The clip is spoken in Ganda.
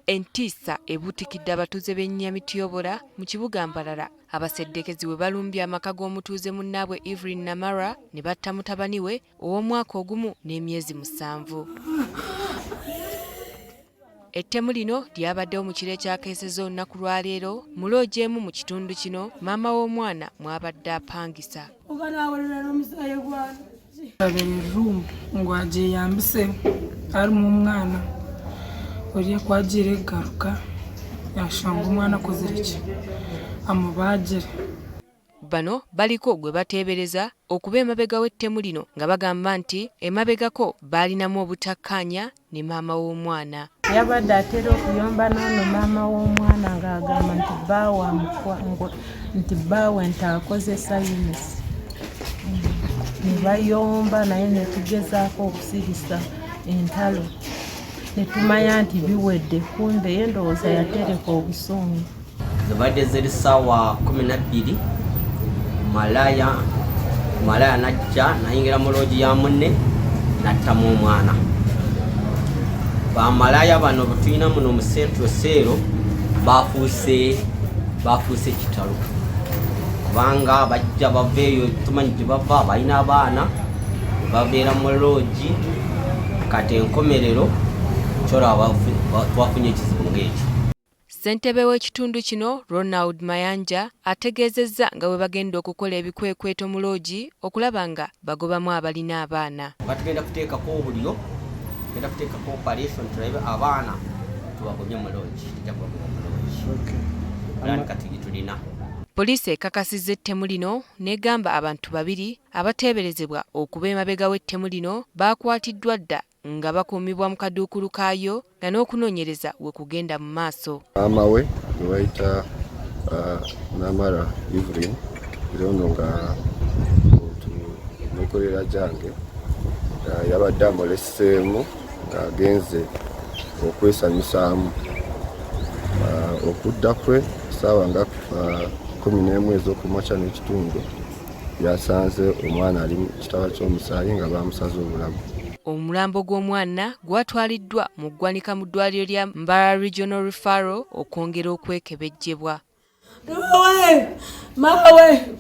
Entiisa ebuutikidde abatuuze b'e Nyamityobora mu kibuga Mbarara abaseddekezi bwe balumbye amaka g'omutuuze munnaabwe Evelyn Namara ne batta mutabani we ow'omwaka ogumu n'emyezi musanvu. Ettemu lino lyabaddewo mu kiro ekyakeesezza olunaku lwa leero mu loogi emu mu kitundu kino maama w'omwana mw'abadde apangisa. Room ngu agyeyambise harimu omwana oriya ku agiire kugaruka yashanga omwana akozire ki, amubaagire. Bano baliko gwe bateebereza okuba emabega w'ettemu lino nga bagamba nti emabegako baalinamu obutakkaanya ne maama w'omwana. Yabadde atera okuyomba n'ono maama w'omwana ng'agamba nti bbaawe nti bbaawe nti akozesa Eunice, ne bayomba naye ne tugezaako okusirisa entalo ne tumanya nti biwedde, kumbe ye ndowooza yatereka obusungu. Zibadde ziri ssaawa 12, malaya malaya najja nayingira mu loogi ya munne nattamu omwana. Bamalaya bano betulina muno mu Central Cell bafuuse kitalo kubanga bajja bava eyo, tumanyi gye bava, balina abaana, babeera mu loogi. Kati enkomerero kyolaba twafunye ekizibu ng'ekyo. Ssentebe w'ekitundu kino Ronald Mayanja ategeezezza nga bwe bagenda okukola ebikwekweto mu loogi okulaba nga bagobamu abalina abaana. Batugenda kuteekako obulyo, tugenda kuteekako operation tulabe abaana tubagobye mu loogi, tujja kubagoba mu loogi. Plan kati gye tulina. Poliisi ekakasizza ettemu lino n'egamba abantu babiri abateeberezebwa okuba emabega w'ettemu lino baakwatiddwa dda nga bakuumibwa mu kaduukulu kaayo nga n'okunoonyereza we kugenda mu maaso. Maama we gwe bayita Namara Evelyn, era ono nga muntu nekolera gyange, yabadde amuleseemu ng'agenze okwesanyusaamu. Okudda kwe saawa nga 11 ez'okumakya n'ekitundu, yasanze omwana ali mu kitaba ky'omusaayi nga bamusaze obulago. Omulambo gw'omwana gwatwaliddwa mu ggwanika mu ddwaliro lya Mbarara Regional Referral okwongera okwekebejjebwa. Mawe!